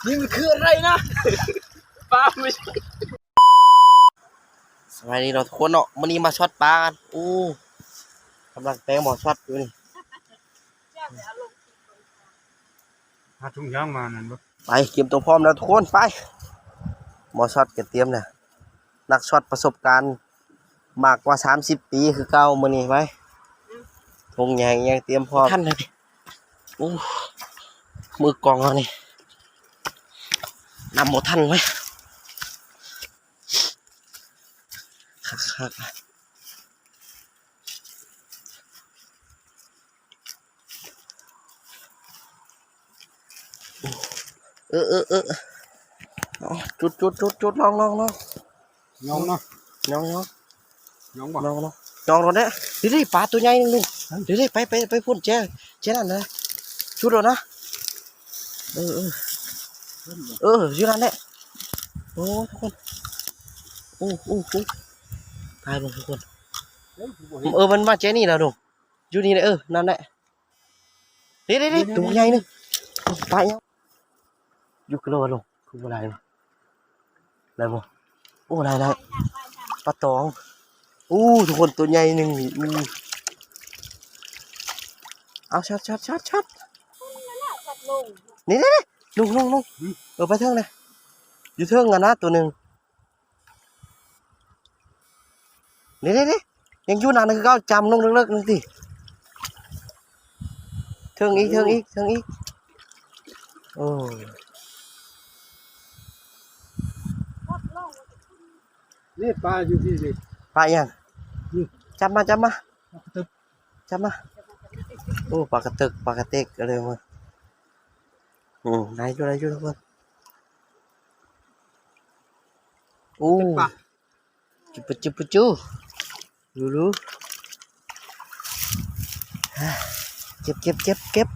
ນີ້ມັນຄືອະໄລນະ? ປາ ໄມ່ໃຊ່. ສະບາຍດີເນາະທຸກຄົນເນາະ, ມື້ນີ້ມາຊອດປາກັນ. ໂອ້ ກຳລັງແປງໝໍຊອດຢູ່ນີ້. ຫາທຸງຍາງມານັ້ນບໍ່? ໄປ ກຽມຕົວພ້ອມແລ້ວທຸກຄົນ, ໄປ. ໝໍຊອດກະຕຽມແລ້ວ. ນັກຊອດປະສົບການ ມາກກວ່າສາມສິບປີຄືເກົ່າ. ມື້ນີ້ໄປ ທຸງຍາງຍັງຕຽມພ້ອມ. ບໍ່ທັນເລີຍ. ໂອ້ ມືກອງເຮົານີ້ ນຳບໍ່ທັນເວີ້ຍ. ຄັກໆ. ເອີ ເອີ ເອີ ເອົາ ຈຸດ ຈຸດ ຈຸດ ຈຸດ ລອງ ລອງ ລອງ ຍອງເນາະ ຍອງ ຍອງ ຍອງບໍ່ ຍອງເນາະ ຍອງໂລດແຫຼະ. ເດ້ໆ ປາຕົວໃຫຍ່ໜຶ່ງ ເດ້ໆ ໄປ ໄປ ໄປພຸ້ນ ແຈ ແຈນັ້ນນະ ຈຸດໂລດນະ. ເອີ ເອີ ເອີ ຢູ່ນັ້ນແຫຼະ. ໂອ້ ທຸກຄົນ ໂອ້ ໂອ້ ໂອ້ ຕາຍເບິ່ງທຸກຄົນ. ເອີ ມັນມາແຈນີ້ແລ້ວດູ ຢູ່ນີ້ແຫຼະ. ເອີ ນັ້ນແຫຼະ. ເດ້ໆໆ ໂຕໃຫຍ່ໜຶ່ງ ປາຫຍັງ ຢູ່ກະໂລກະໂລ ຄືບໍ່ໄດ້ວະ ໄດ້ບໍ່? ໂອ້ ໄດ້ ໄດ້ ປາຕອງ. ໂອ້ ທຸກຄົນ ໂຕໃຫຍ່ໜຶ່ງນີ້. ອື ເອົາ ຊັດໆໆໆ ນີ້ໆໆ ລົງໆໆ ເອີ ໄປເທິງເລີຍ ຢູ່ເທິງຫັ້ນນະ ໂຕໜຶ່ງ. ນີ້ໆໆ ຍັງຢູ່ນັ້ນຄືເກົ່າ ຈ້ຳລົງເລິກໆ ນັ້ນຕິ. ເທິງອີກ ເທິງອີກ ເທິງອີກ. ໂອ້ ນີ້ປາຢູ່ພີ້ນີ້ ປາຫຍັງ? ນີ້ ຈັບມາ ຈັບມາ ປາກະຕຶກ ຈັບມາ. ໂອ້ ປາກະຕຶກ ປາກະເຕັກ ອະໄລວະ. ອື ໄດ້ຢູ່ ໄດ້ຢູ່ທຸກຄົນ. ໂອ້ ເປັນປາ ຈຸປະຈຸປະຈຸ ດູດູ ເກັບ ເກັບ ເກັບ ເກັບ.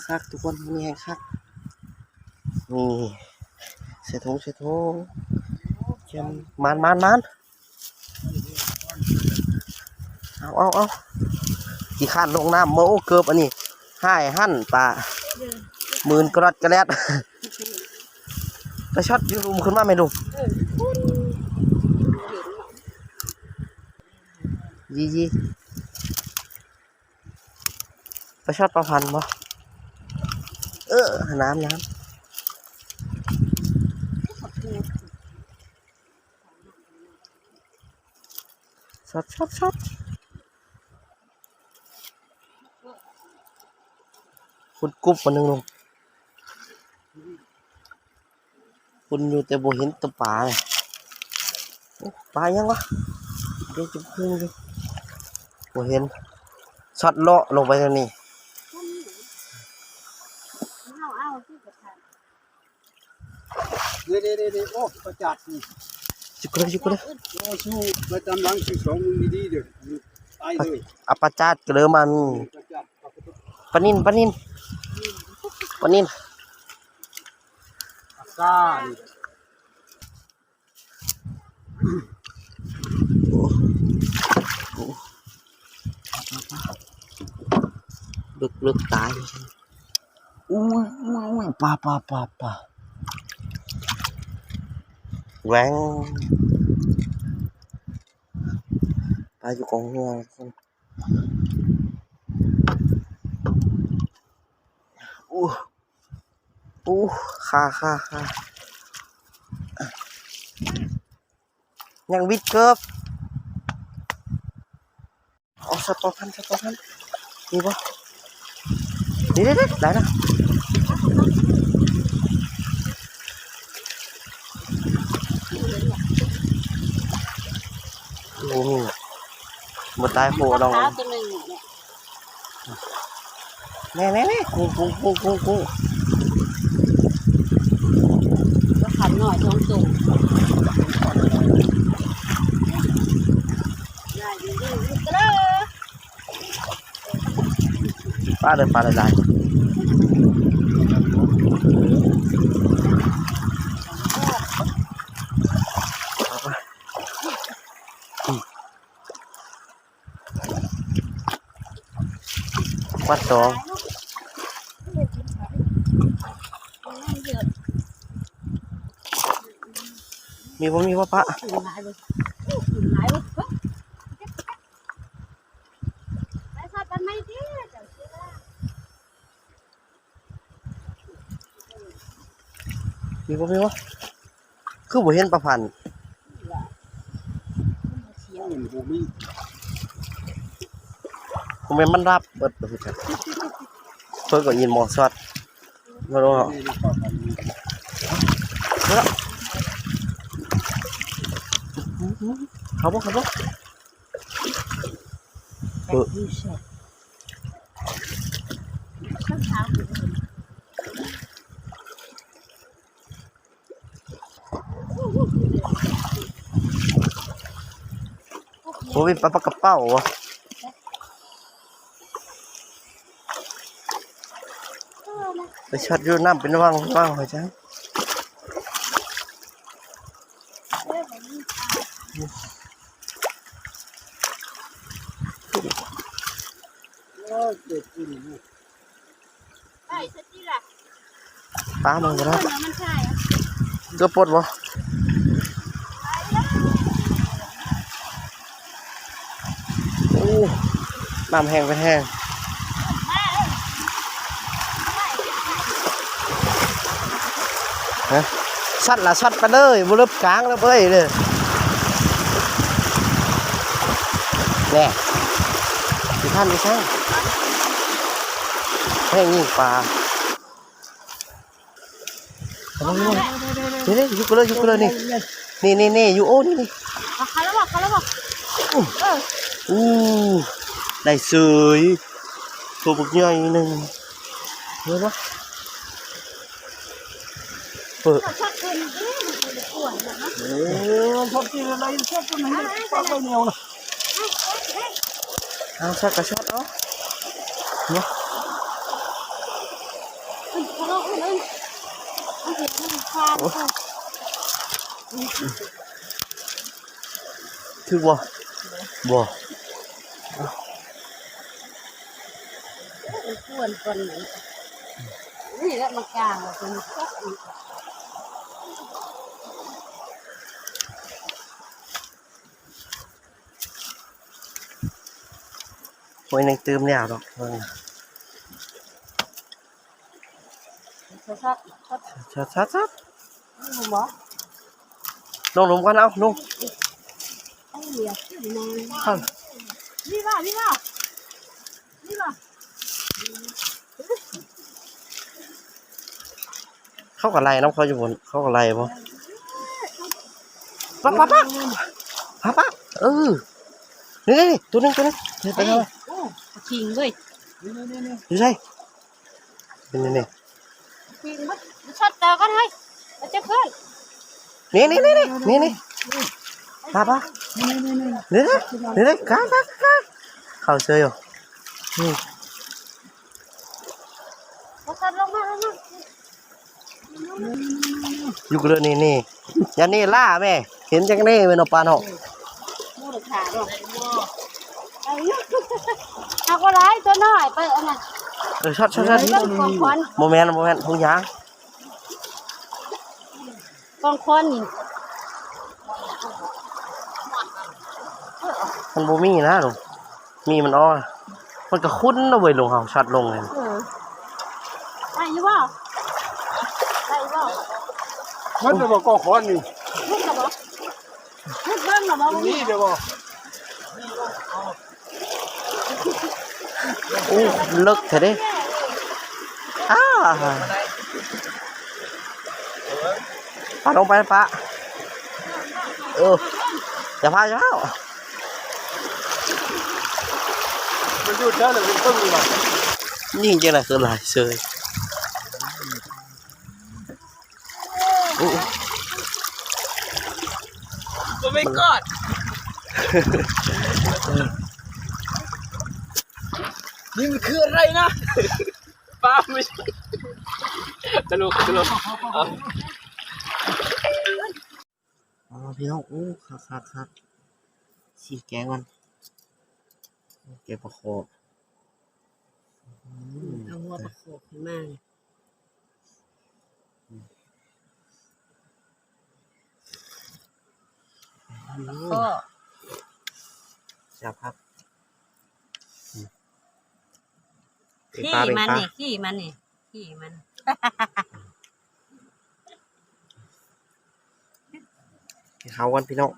ຄັກໆ ທຸກຄົນ ມື້ນີ້ແຮງຄັກ. ນີ້ ໃສ່ຖົງ ໃສ່ຖົງ ໝານ ໝານ ໝານ. ເອົາ ເອົາ ເອົາ ຂີ້ຄ້ານລົງນ້ຳ. ໂອ້ ເກີບອັນນີ້ ຫາຍຫັ້ນປາ ມື່ນກະລັດກະແລັດ. ໄປຊອດຢູ່ລຸ່ມ ຂຶ້ນມາແມ່ລຸງ. ເອີ ຢີໆ ໄປຊອດປາພັນບໍ່? ເອີ ນ້ຳ ນ້ຳ. ຊອດ ຊອດ ຊອດ. ຄຸດກຸບອັນໜຶ່ງລົງ ຄຸດຢູ່ແຕ່ບໍ່ເຫັນໂຕປາເລີຍ. ໂອ້ ປາຫຍັງວະ? ເດ້ ຈຸ່ມຂຶ້ນຢູ່ ບໍ່ເຫັນ. ຊອດເລາະລົງໄປທາງນີ້. ເດ້ໆໆໆ ໂອ້ ປາຈາດນີ້ ຊິກະເລີຍ ຊິກະເລີຍ. ໂອ້ ຊູໄປຕາມຫຼັງ ຊື້ສອງມືດີໆ ເດີ ຕາຍເລີຍ. ອາ ປາຈາດກະເລີມານີ້ ປາຈາດ ປາກະຕຸກ ປານິນ ປານິນ ປານິນ ປາການີ້. ໂອ້ ໂອ້ ເລິກໆ ຕາຍ. ອຸ້ຍ ອຸ້ຍ ອຸ້ຍ ປາ ປາ ປາ ປາ ແຫວ່ງ ປາຢູ່ກອງເຫື່ອ. ໂອ້ ໂອ້ ຄາ ຄາ ຄາ ຍັງວິດເກີບ. ເອົາ ຊອດປາພັນ ຊອດປາພັນ ມີບໍ່? ນີ້ ນີ້ ນີ້ ໄດ້ລະ. ໂອ້ ບໍ່ຕາຍໂຫດອກ. ປາຂາວໂຕໜຶ່ງ ແນ່ໆໆ ກຸ້ງ ກຸ້ງ ກຸ້ງ ກຸ້ງ ກຸ້ງ ປາຂາວນ້ອຍສອງໂຕ. ປາເດີ ປາຫຼາຍໆ. ວັດສອງ. ມີບໍ່ ມີບໍ່ປະ? ກິນຫຼາຍເວີຍ ກິນຫຼາຍເວີຍ ໄປຊອດກັນໃໝ່ຕິ ເຈົ້າເສຍເວລາ. ມີບໍ່ ມີບໍ່? ຄືບໍ່ເຫັນປາພັນ? ບໍ່ແມ່ນມັນດັບເບິດ ເພິ່ນກໍອີ່ມອງຊອດ ບໍ່ຮູ້ເນາະ. ເຂົ້າບໍ່ ເຂົ້າບໍ່? ເອີ ໂອ້ຍ ປາ ປາກະເປົາຫວາ? ໄປຊອດຢູ່ນ້ຳເປັນວັງໆ ວ່າຈັ່ງ. ປາມັນກໍໄດ້ ເກືອບປົດບໍ່? ໂອ້ ນ້ຳແຮງເປັນແຮງ. ຊັດລະຊັດໄປເລີຍ ບໍ່ເລິກກາງເລີຍເອີຍເດີ. ແນ່ ຊິທັນອີກຊັ້ນ ແຮງຍິງປາ. ນີ້ໆ ຢູ່ພຸ້ນເລີຍ ຢູ່ພຸ້ນເລີຍ ນີ້ ນີ້ໆໆ ຢູ່ ໂອ້ ນີ້ໆ ເຂົ້າແລ້ວບໍ່ ເຂົ້າແລ້ວບໍ່? ເອີ ອູ້ ໄດ້ເສີຍ ໂຕບັກໃຫຍ່ໜຶ່ງ ເຫັນບໍ່? ເປີດ ເອີ ຊອດກິນອະໄລ ຊອດກິນອະໄລ ປາໄປແນວນະ. ເອົາ ຊອດກະຊອດເອົາເນາະ. ຖືກບໍ່? ບໍ່. ມັນຄວນກ່ອນນີ້ ນີ້ແຫຼະມັນກາງແລ້ວ ຕົວນີ້ຊອດອີກ. ໂອ້ຍ ຍັງຕື່ມແລ້ວດອກ ເບິ່ງ ຊອດໆ ຊອດໆ ຊອດໆ ບໍ່ ລົງ ລົງກ່ອນ ເອົາ ລົງ ເອົາ ວິວາ ວິວາ ເຂົາກໍໄລ່ນຳເຂົາຢູ່ພຸ້ນ ເຂົາກໍໄລ່ບໍ່? ປະ ປະ ປະ ປະ ປະ ເອີ ນີ້ໆ ໂຕໜຶ່ງ ໂຕໜຶ່ງ ໄປແລ້ວ ໂອ້ ປາຄິງເວີຍ ຢູ່ໃສ? ນີ້ໆ ປີນມັນ ມັນຊອດເຈົ້າກັນເຮີ້ຍ ມັນຈະຂຶ້ນ ນີ້ໆໆໆ ນີ້ໆ ປາ ປາ ນີ້ໆໆ ກາ ກາ ກາ ກາ ເຂົ້າເຊີຍຢູ່ ນີ້ ບໍ່ຊອດ ລົງມາ ລົງມາ ຢູ່ເລີຍ ນີ້ໆ ຢ່ານີ້ລ່າແມ່ ເຫັນຈັ່ງນີ້ແມ່ນເນາະ ປາເນາະ ບໍ່ໄດ້ຂາດອກ ເອົາບໍ່ຫຼາຍ ຕົວນ້ອຍໄປອັນນັ້ນ ເອີ ຊອດ ຊອດ ຊອດ ຂອງຂວັນ ບໍ່ແມ່ນ ບໍ່ແມ່ນ ທຸງຢາງ ຂອງຂວັນນີ້ ມັນບໍ່ມີນະ ມີມັນອອກ ມັນກໍຂຸ້ນນະເວີຍ ລົງເຮົາຊັດລົງນີ້ ເອີ ໄດ້ຢູ່ບໍ່? ໄດ້ຢູ່ບໍ່? ໝົດແລ້ວບໍ່ ກໍຂອນນີ້ ໝົດແລ້ວບໍ່? ໝົດເບິ່ງແລ້ວບໍ່? ມີແລ້ວບໍ່? ໂອ້ ເລິກແທ້ເດ້ ອ້າ ປະລົງໄປປະ ເອີ ຢ່າພາ ຢ່າພາ ມັນຢູ່ແຖວນັ້ນເປັນເພິ່ງນີ້ຫວາ ຍິງຈັ່ງໃດຄືຫຼາຍເຊີຍ ໂອ້ Oh my god ນີ້ມັນຄືອະໄລນະ? ປາ ໄມ່ໃຊ່ ຕະຫຼົກ ຕະຫຼົກ ເອົາ ອໍ ພີ່ນ້ອງ ໂອ້ ຄັກໆໆ ຊິແກງມັນ ແກງປາຄໍ ອືມ ເອົາຫົວປາຄໍຂຶ້ນມາ ອືມ. ອືມ ແຊບຄັກ. ອືມ ຂີ້ມັນນີ້ ຂີ້ມັນນີ້ ຂີ້ມັນ ກິນເຂົ້າກ່ອນພີ່ນ້ອງ.